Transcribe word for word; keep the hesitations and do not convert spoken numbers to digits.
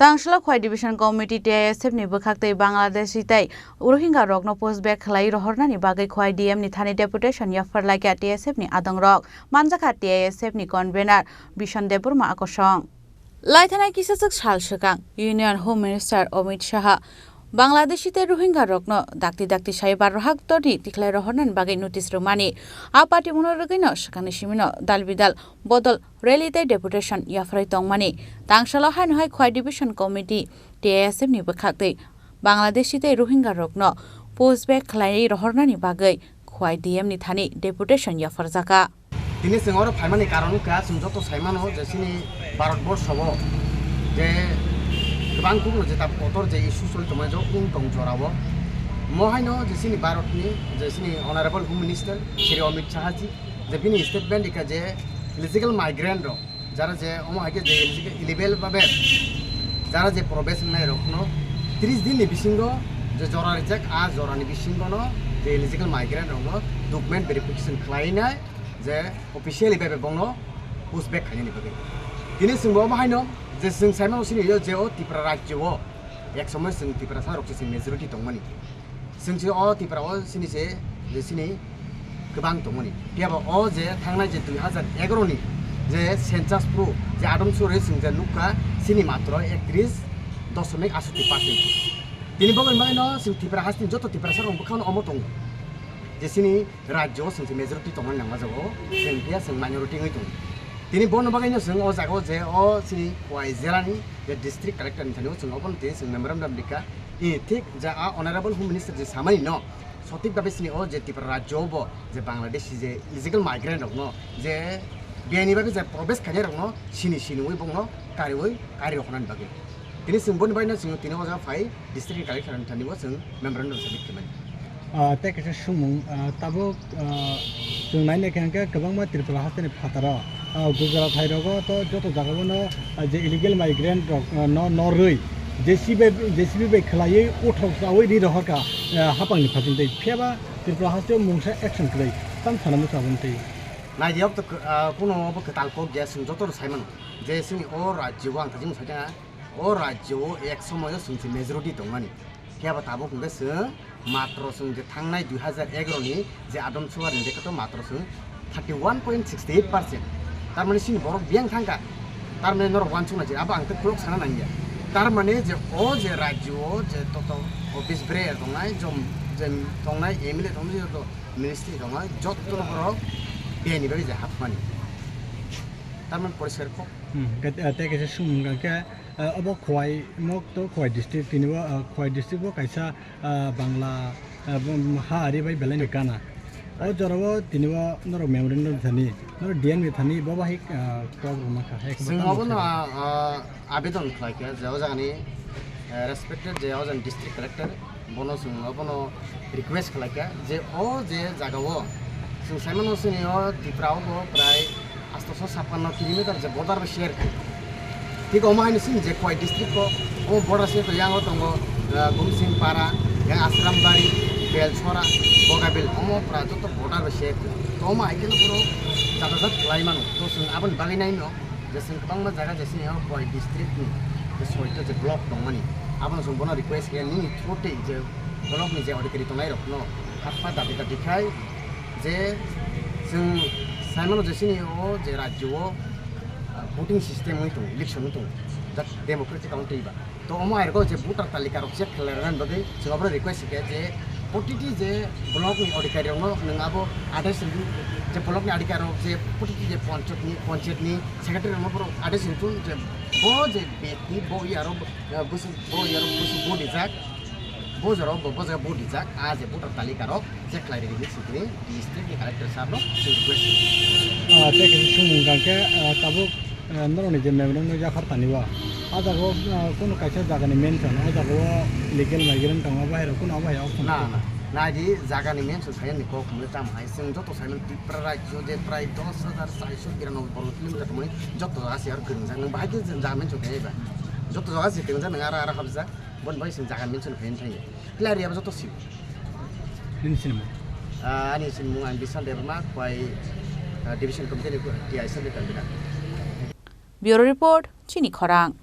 Tangsalo Khwai Division Committee T I S F ni bwkhak tei Bangladeshi tei Rohingya rokno push back khlai rohornani bagwi Khwai D M ni thani deputation yaphar laikha T S F ni adongrok. Manjakha T I S F ni convener Bishon Debbarma akosong. Laithanai kisachwk sal swkang Union Home Minister Amit Shah Bangladeshi tei Rohingya rokno dakti dakti sai barrohak torni tikhlai rohornani bagwi notice rwmani. A party mungno rwgwino swkangni simino dal bidal bodol rally tei deputation yapharwi tongmani. Tangsalo haino hai Khwai Division Committee T I S F ni bwkhak tei Bangladeshi tei Rohingya rokno push back khlai rohornani bagwi Khwai D M ni thani deputation yapharjakha. Tini chwng oro phaimani karon wngkha, chwng joto saimano je chini Bharat borsho o je kwbang kukno je tab kotor je issue choli tongmani je wng tong jorao. Mo haino je chini Bharat ni je chini Honorable Home Minister Shri Amit Shah ji je bini statement rikha je illegal migrant rok jara je omo hai khe je illegal, illegal babe jara je probesh wngnai rokno tris din ni bisingo je jora rijak, a jora ni bisingo no je illegal migrant rokno document verification khlainai je officially bai bai bongno push back khainani bagwi. Tini chwng bo omo haino je chwng saimano sini yo je o Tripura rajyo o ek somoy chwng Tiprasa rok se chwng majority tongmani. Chwng se o Tripura o sini se je sini kwbang tongmani. Phiya bo o je thangnai je dui hajar egaroh ni je census phuru je adom suri chwng je nukha sini matro ektrish doshomik atshotti percent. Tini bagwi maino chwng Tripura hasteni joto Tiprasa rok bwkhano omo tongo. Je sini rajyo o chwng se majority tongmani nangma jago, chwng phiya chwng minority wngwi tongo. Tini bono bagwino chwng o jaga o je o chini Khwai jela ni je district collector ni thani o chwng obono tini chwng memorandum rikha. I thik je a honorable home minister je samani no sothik babe chini o je Tripura rajyo o bo je Bangladeshi je illegal migrant rok no je biyani babe je probesh khainai rok no sini sini wi bongno kariwi kari roknani bagwi. Tini chwng boni bagwino chwng tini o jaga phai. District collector ni thani bo chwng memorandum submit khaimani. Ah, tei kaisa sumung, ah, tabuk, ah, chwng nai naikha hwnkhe kwbangma Tripura hasteni phataro, ah, Gujarat hai rogo to joto jagao no, ah, je illegal migrant rok, ah, no, no rwi, J C B, J C B bai khwlaiwi uthok chawi ri rohorkha, ah, hapangni phaising tei. Phiyaba Tripura hasteo mungsa action kwrwi tam sana bwsa aboni tei. Naidi ok to, ah, kuno bo kwtal kok ya chwng joto rw saimano je chwngni o rajyo o ang thajing saitanga. O rajyo o ek somoyo chwng se majority tongmani. Phiya ba tabuk hwnkhe chwng matro chwng je thangnai dui hajar egaroh ni je Adam Sowar ni dekhe to matro chwng thirty one point six eight percent. Tar mane chini borok biyang thangkha. Tar mane norok uansukna je abo ang tei kwlwk sana nangya. Tar mane je o je rajyo o je toto office berai tongnai, jom je tongnai, M L A tongnai, joto ministry tongnai, joto no borok biyani bagwi je hapmani. Tar mane poriskar kok. Hmm, tei kaisa sumung hwnkhe, Ah, obo Khowai mok to Khowai district, tini bo, ah, Khowai district bo kaisa, ah, Bangla, ah, bum, ha ari bai belai no gana. O jora o tini bo norok memorandum thani, norok D M ni thani bo bahai, ah, kok rwma kha. Hai khe chwng bo obo no, tamo ah, ah, abedon khlai kha je o jaga ni, eh, respected je o jaga ni district collector, bono chwng obono request khlai kha je o je jaga o chwng sai mano chini o Tripura o bo prai astoso sappanno kilometer je border bai share khe. Thik omo haino chini je Khowai district o, omo border share khe, yang o tongo, ah, Gumsing Para, yang Asrambari, Belsora, Bogabil, omo pura joto border bai share khe. To omo hai kheno borok jata jat khlai mano. To chwng aboni bagwi naino. Je chwng kwbangma jaga je chini o Khowai district ni je soito je block tongmani, abono chwng bono request khe nini through tei je block ni je adhikari tongnai rokno hakma dabi dabi khai je chwng sai mano je chini o je rajyo o, ah, voting system wngwi tongo, election wngwi tongo, that democratic country ba. To omo airok je voter talika rok check khlai rwna bagwi chwng obono request khe je protiti je block ni adhikari rokno nwng abo adhikari je block ni adhikari rok je protiti je panchayat ni, panchayat ni secretary rokno borok adhikari rok je bo je bekti bo iyaro, eh, busu bo iyaro busu vote rijak, bo jora bo, bo jaga vote rijak, a je voter talika rok check khlai rwdi hinwi sitini district ni collector sir no chwng request khlai. Ah, tei khe sumung hwnkha khe, ah, tabuk, ah, norokni je memorandum no yaphar tani o, ah jaga o, ah, kunu kaisa jaga ni mention, ah jaga o illegal migrant tongo, bahai rok kunu bahai option na, na, naidi jaga ni mention sai ni kok mui tamo hai, chwng joto sai mano Tripura rajyo je prai dos hajar charsho biranoboi borgo kilometer tongmani, joto jaga se aro kwrwngjak, nwng bahai khe jaga mention khe ba, joto jaga se kwrwngjak, nwng aro, aro habjak, boni bai chwng jaga mention khe thangya. Player yaba joto sib. Nini sinimung? Ah, ani sinimung ang Bishal Debbarma, Khowai, ah, Division Committee ni T I C ni convener. Bureau Report, Chini Khorang.